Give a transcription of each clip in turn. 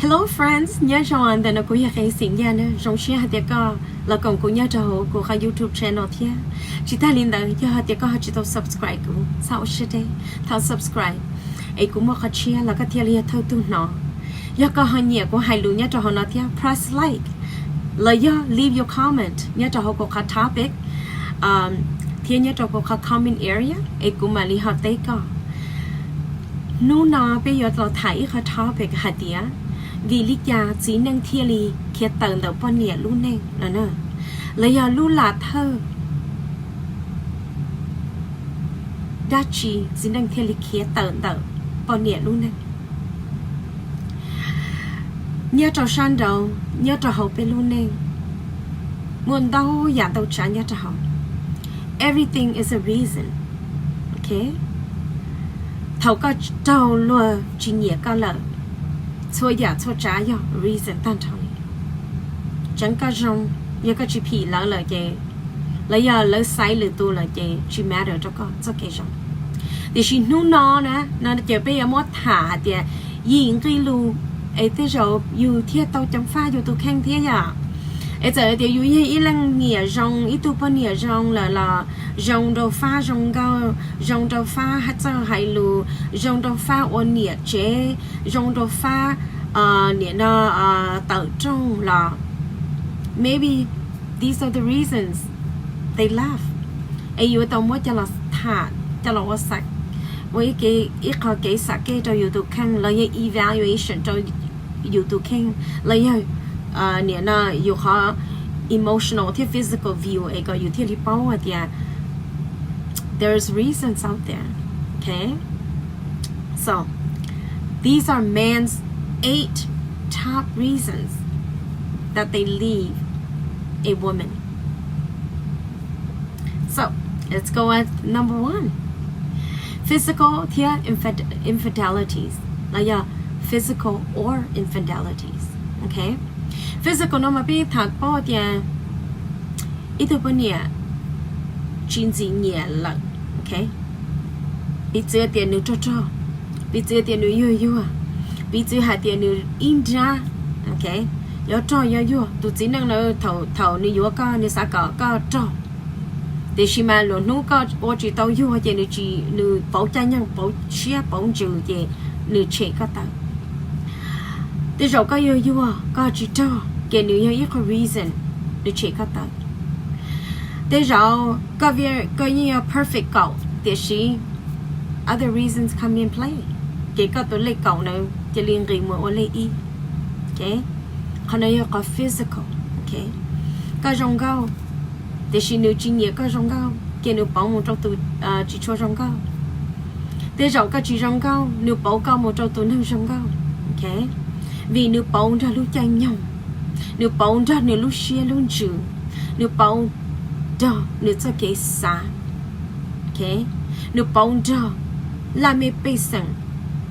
Hello friends, nyob zoo, ntawm no kuv yog Qe Xeem Yaj na. Zoo siab hais tias koj los koom kuv nyob rau hauv kuv qhov YouTube channel thiab. Tsis tag li ntawd, yog hais tias koj ho tsis tau subscribe kuv, txhob ua siab deb, thov subscribe, es kuv muaj qhov tshiab los koj thiaj li yog thawj tug hnov. Yog koj ho nyiam kuv hais lus nyob rau hauv no thiab, press like, los yog leave your comment nyob rau hauv kuv qhov topic, thiab nyob rau kuv qhov comment area, es kuv mam li ho teb koj. Hnub no peb yuav los tham ib qho topic hais tias vim li cas txiv neej thiaj li khiav tawm ntawm poj niam lub neej no na, los yog lub lam thawj dab tsi txiv neej thiaj li khiav tawm ntawm poj niam lub neej. Nyob rau sab nraud, nyob rau hauv peb lub neej, muaj ntau yam ntau tsav nyob rau hauv. Everything is a reason, ok? Thaum koj raug luag tsis nyiam koj lawm, txhua yam txhua tsav yog reason tag nrho li. Tseev koj zoo, yog koj tsis phim lawv lawm ces, los yog lawv xaiv lwm tus lawm ces tsis matter rau koj txoj kev zoo. Tiam sis hnub no na, no ces peb yuav muab tham hais tias yim nqi lus es tej zaum yus thiaj tau ceev faj yus tus kheej thiab yom. Es txawm tias yus yog ib leej niam zoo, ib tug poj niam zoo lawm los zoo rau fab zoo nkauj, zoo rau fab txawj hais lus, zoo rau fab ua niam tsev, zoo rau fab niam no tawm rooj los, maybe these are the reasons they left. Es yuav tau muab coj los tham, coj los ua xav, ua ib qho kev xav kej rau yus tus kheej los yog evaluation rau yus tus kheej los yog niam no yus qhov emotional thiab physical view es kom yus thiaj li paub hais tias there is reasons out there, ok? So these are men's eight top reasons that they leave a woman. So let's go with number one. Physical thiab infidelities, los yog physical or infidelities, ok? Physical no mas peb tham paub tias ib tug poj niam tsis ntxim nyiam lawm, ok? Piv txwv tias nws rog rog, piv txwv tias nws yuag yuag, piv txwv hais tias nws ib nrab, ok? Yuav rog yuav yuag, tus txiv neej na thaum nws yuav koj nws xav kom koj rog, tiam sis mas lwm hnub koj ua tsis tau yuag ces nws, nws pauv caij nyoog, pauv siab pauv ntsws ces nws tshem koj tawm. Tej zaum koj yuag yuag koj tsis rog ces nws yog ib qho reason nws tshem koj tawm. Tej zaum koj yeej yog perfect kaum tiam sis other reasons come in play, ces koj tus lej kaum na cia li nqis mus ua lej ib. Ok, qhov no yog qhov physical. Ok, koj zoo nkauj tiam sis nws tsis nyiam koj zoo nkauj ces nws pauv mus rau tus tsis tshua zoo nkauj. Tej zaum koj tsis zoo nkauj nws pauv koj mus rau tus neeg zoo nkauj. Ok, vim nws pauv nrog lub caij nyoog, nws pauv nrog nws lub siab lub ntsws, nws pauv nrog nws txoj kev xav. Ok, nws pauv nrog laj mej pej xeem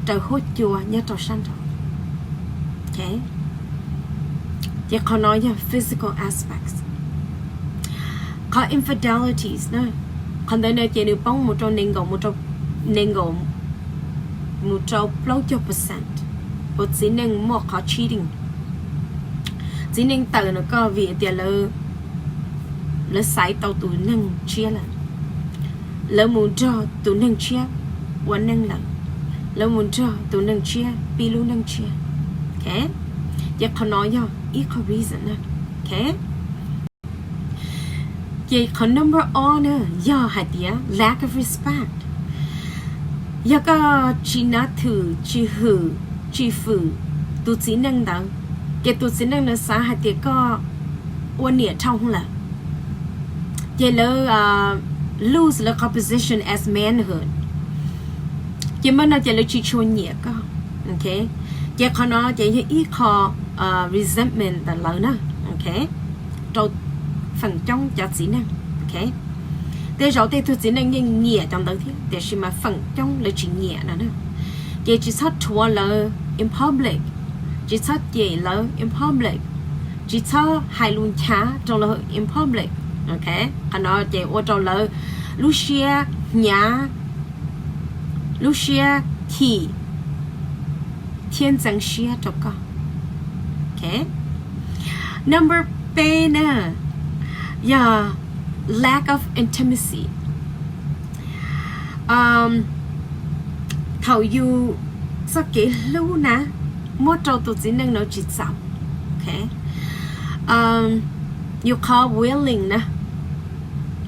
raws huab cua nyob rau sab nraud. Ok, ces qhov no yog physical aspects. Qhov infidelities na, qhov ntawd no ces nws poob mus rau nees nkaum, nees nkaum mus rau plaub caug percent uas txiv neej muaj qhov cheating. Txiv neej tawm no koj vim tias lawv xaiv tau tus neeg tshiab lawm, lawv mus nrog tus neeg tshiab ua neej lawm, lawv mus nrog tus neeg tshiab pib lub neej tshiab. Ok, ces qhov no yog ib qho reason na. Ok, ces qhov number ob na yog hais tias lack of respect. Yog koj tsis nav thwm, tsis hwm, tsis fwm tus txiv neej ntawd, ces tus txiv neej ntawd xav hais tias koj ua niam dhau lawm, ces lawv lose lawv qhov position as manhood, ces mas no ces lawv tsis tshua nyiam koj. Ok, ces qhov no ces yog ib qho resentment ntawm lawv na. Ok, rau feem coob cov txiv neej. Ok, tej zaum tej tug txiv neej yeej nyiam cov ntawd thiab tiam sis mas feem coob lawv tsis nyiam no na. Ces tsis txhob rhuav lawv in public, tsis txhob cem lawv in public, tsis txhob hais lus nchav rau lawv in public. Ok, qhov no ces ua rau lawv lub siab hnyav, lub siab chim thiab ntxeev siab rau koj. Number peb na yog lack of intimacy. Thaum yus txoj kev hlub na muab rau tus txiv neej no tsis txaus, yus qhov willing na,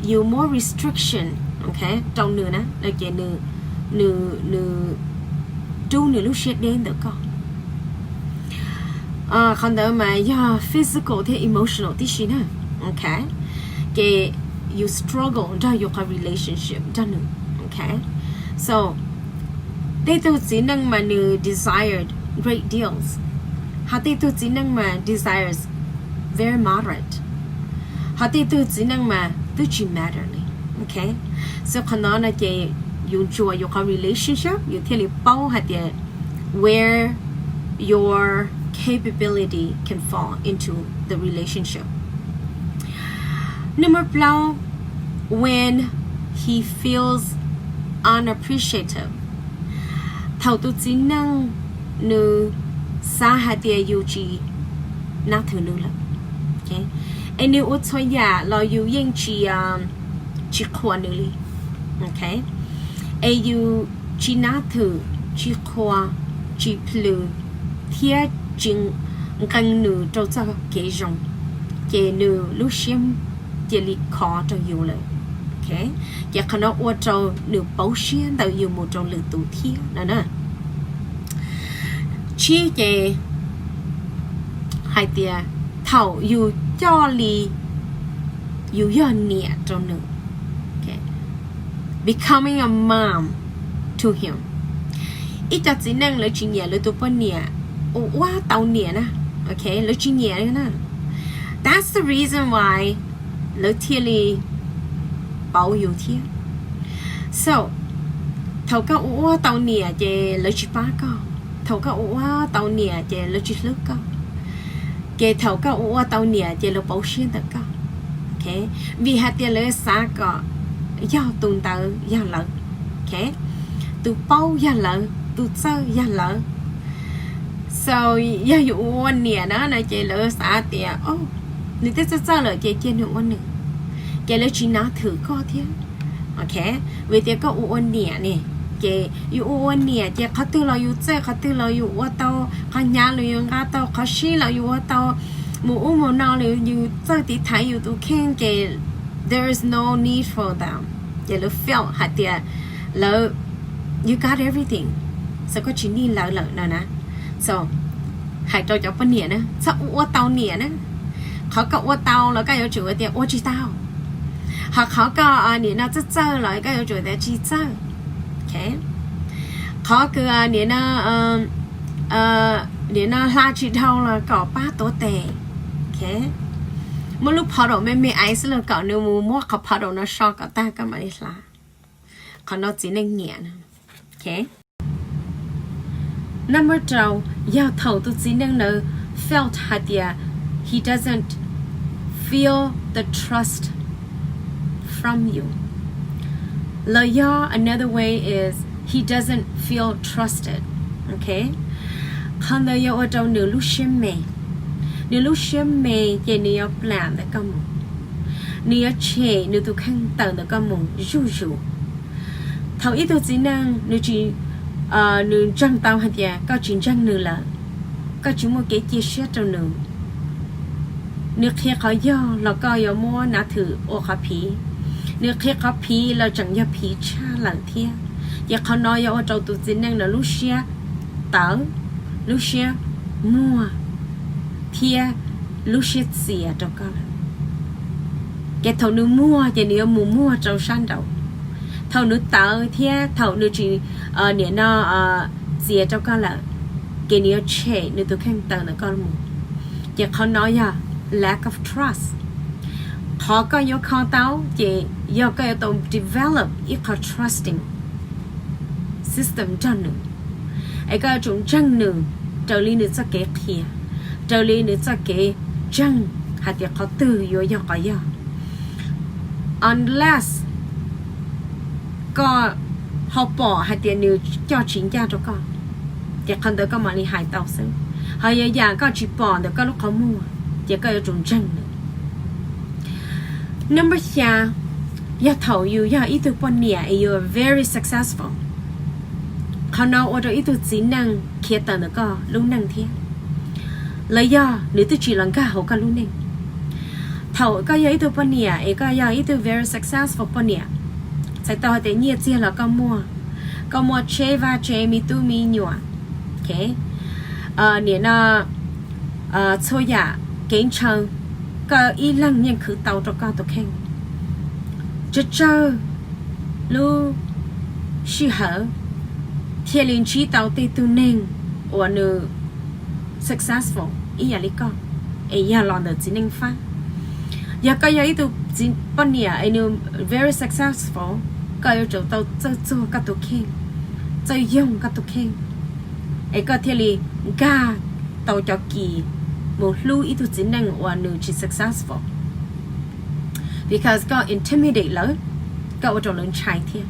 yus muab restriction rau nws na, ces nws, nws rub nws lub siab deb ntawm koj. Qhov ntawd mas yog physical thiab emotional tib si na. Ces yus struggle nrog yus qhov relationship nrog nws. So tej tug txiv neej mas nws desired great deals, ho tej tug txiv neej mas desires very moderate, ho tej tug txiv neej mas twb tsis matter li. So qhov no no ces yus ntsuas yus qhov relationship yus thiaj li paub hais tias where your capability can fall into the relationship. Number plaub, when he feels unappreciative. Thaum tus txiv neej nws xav hais tias yus tsis nab thwm nws lawm, es nws ua txhua yam los yus yeej tsis, tsis qhuas nws li. Es yus tsis nab thwm, tsis qhuas, tsis plhws, thiab tsis nqee nws rau txoj kev zoo, ces nws lub siab cia li khov rau yus lawm. Ces qhov no ua rau nws pauv siab ntawm yus mus rau lwm tus thiab no na. Tsib ces hais tias thaum yus coj li yus yog niam rau nws, becoming a mom to him. Ib co txiv neej lawv tsis nyiam lawv tus poj niam ua ua tau niam na, lawv tsis nyiam li na. That's the reason why lawv thiaj li pauv yus thiab. So thaum koj ua ua tau niam ces lawv tsis pab koj, thaum koj ua ua tau niam ces lawv tsis hlub koj, ces thaum koj ua ua tau niam ces lawv pauv siab ntawm koj. Vim hais tias lawv xav kom yog tus ntawd yog lawv, tus paub yog lawv, tus txawj yog lawv. So yog yus ua ua niam na no ces lawv xav tias nws twb txawj txawj lawm ces cia nws ua nws, ces lawv tsis nab thwm koj thiab. Vim tias koj ua ua niam ne, ces yus ua ua niam ces qhov twg los yus txawj, qhov twg los yus ua tau, qhov hnyav los yus nqa tau, qhov sib los yus ua tau, mus ub mus no los yus txawj tiv thaiv yus tus kheej, ces there is no need for them. Ces lawv feel hais tias lawv, you got everything, so koj tsis need lawv lawm no na. So hais rau cov poj niam na, txhob ua ua tau niam na. Qhov koj ua tau los koj yuav tsum tias ua tsis tau, ho qhov koj niam no txawj txawj los koj yuav tsum tias tsis txawj. Qhov kws niam no, niam no hla tsis dhau los kom pab tuav tes. Muab lub puddle me me aiv xwb los kom nws mus muab qhov puddle no so kom tag koj mam li hla. Qhov no txiv neej nyiam. Number rau, yog thaum tus txiv neej ntawd felt hais tias he doesn't feel the trust from you, los yog another way is he doesn't feel trusted. Qhov ntawd yuav ua rau nws lub siab me. Nws lub siab me ces nws yuav plam ntawm koj mus, nws yuav tshem nws tus kheej tawm ntawm koj mus zuj zus. Thaum ib tug txiv neej nws tsis, nws ntseeg tau hais tias koj tsis ntseeg nws lawm, koj tsis muaj kev cia siab rau nws, nws qhia qhov yog los koj yuav muab nav thwm ua qhov phiv, nws qhia qhov phiv los tseem yog phiv tshaj lawm thiab. Ces qhov no yuav ua rau tus txiv neej no lub siab tawv, lub siab muag, thiab lub siab txias rau koj lawm. Ces thaum nws muag ces nws yuav mus muag rau sab nraud. Thaum nws tawv thiab thaum nws tsis, niam no, txias rau koj lawm, ces nws yuav tshem nws tus kheej tawm ntawm koj mus. Ces qhov no yog lack of trust. Qhov koj yuav kho tau ces yog koj yuav tau develop ib qho trusting system nrog nws, es koj yuav tsum ntseeg nws raws li nws txoj kev qhia, raws li nws txoj kev ntseeg hais tias qhov twg yuav yog qhov yog. Unless koj ho pom hais tias nws coj tsis ncaj rau koj, ces qhov ntawd koj mam li hais tau xwb. Ho yog yam koj tsis pom ntawm koj lub qhov muag, ces koj yuav tsum ntseeg nws. Number xya, yog thaum yus yog ib tug poj niam es you are very successful, qhov no ua rau ib tug txiv neej khiav tawm ntawm koj lub neej thiab, los yog nws twb tsis los nkag hauv koj lub neej. Thaum koj yog ib tug poj niam es koj yog ib tug very successful poj niam, txhais tau hais tias nyiaj txiag los koj muaj, koj muaj tsheb vaj tse, me tub me nyuam, nim no txhua yam kev ntshaw, koj ib leeg yeej khwv tau rau koj tus kheej. Tsawg tsawg lub sij hawm thiaj li ntsib tau tej tug neeg uas nws successful ib yam li koj, es yog los ntawm txiv neej fab. Yog koj yog ib tug poj niam es nws very successful, koj yuav tsum tau txawj txuag koj tus kheej, txawj yoog koj tus kheej, es koj thiaj li nkag tau cov kis mus hlub ib tug txiv neej uas nws tsis successful. Because koj intimidate lawv, koj ua rau lawv ntshai thiab.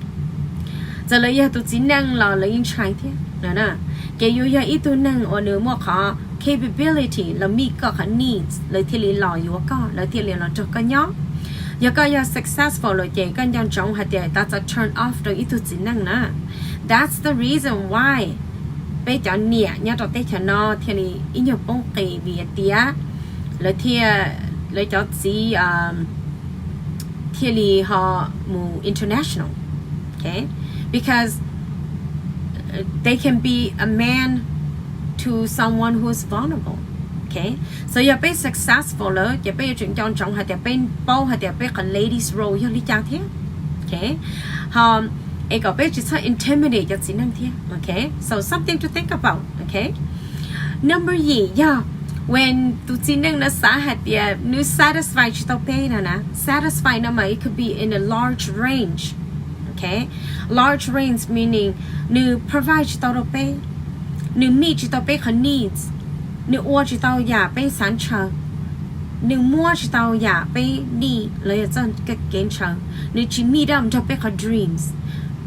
Txawm lawv yog tus txiv neej los lawv yeej ntshai thiab. Ces yus yog ib tug neeg uas nws muaj qhov capability los meet koj qhov needs, lawv thiaj li los yuav koj, lawv thiaj li los nrog koj nyob. Yog koj yog successful lawm ces koj nco ntsoov hais tias that's a turn off rau ib tug txiv neej na. That's the reason why peb cov niam nyob rau teb chaws no thiaj li ib nyuag poob qis vim tias lawv thiaj, lawv cov txiv thiaj li ho mus international, because they can be a man to someone who's vulnerable. So yog peb successful lawm ces peb yuav tsum nco ntsoov hais tias peb paub hais tias peb qhov ladies role yog li cas thiab. Ho es kom peb tsis txhob intimidate cov txiv neej thiab. So something to think about. Number yim yog when tus txiv neej no xav hais tias nws satisfy tsis tau peb no na. Satisfy no mas it could be in a large range. Large range meaning nws provide tsis tau rau peb, nws meet tsis tau peb qhov needs, nws ua tsis tau yam peb xav ntshaw, nws muab tsis tau yam peb need los yog txoj kev ntshaw, nws tsis meet up nrog peb qhov dreams.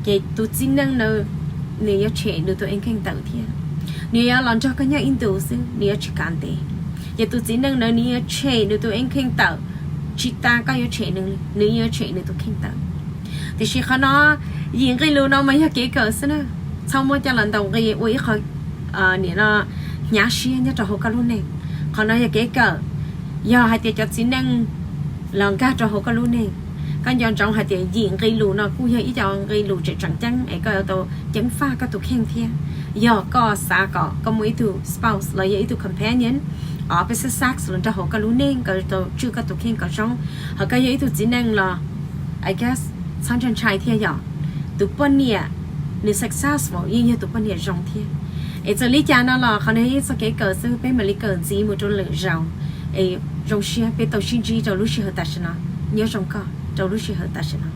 Ces tus txiv neej no nws yuav tshem nws tus eej kheej tawm thiab. Nws yuav los nrog koj nyob ib ntus xwb, nws yuav tsis kav ntev. Ces tus txiv neej no nws yuav tshem nws tus eej kheej tawm, tsis tas koj yuav tshem nws, nws yuav tshem nws tus kheej tawm. Tiam sis qhov no, yim nqe lus no mas yog kev kawm xwb na. Txhob muab coj los ntaus nqi ua ib qho nim no hnyav siab nyob rau hauv koj lub neej. Qhov no yog kev kawm. Yog hais tias cov txiv neej los nkag rau hauv koj lub neej, koj nco ntsoov hais tias yim nqe lus no kuj yog ib co nqe lus tseem tseem ceeb es koj yuav tau ceev faj koj tus kheej thiab. Yog koj xav kom koj muaj ib tug spouse los yog ib tug companion opposite sex los nrog hauv koj lub neej, koj tau tswj koj tus kheej kom zoo. Ho koj yog ib tug txiv neej los, I guess, txhob ntshai ntshai thiab yom. Tus poj niam nws successful yeej yog tus poj niam zoo thiab. Es txawm li cas no los qhov no yog ib txoj kev kawm xwb, peb mam li kawm ntxiv mus rau lwm zaus. Es zoo siab peb tau sib ntsib rau lub sij hawm tam sim no. Nyob zoo koj rau lub sij hawm tam sim no.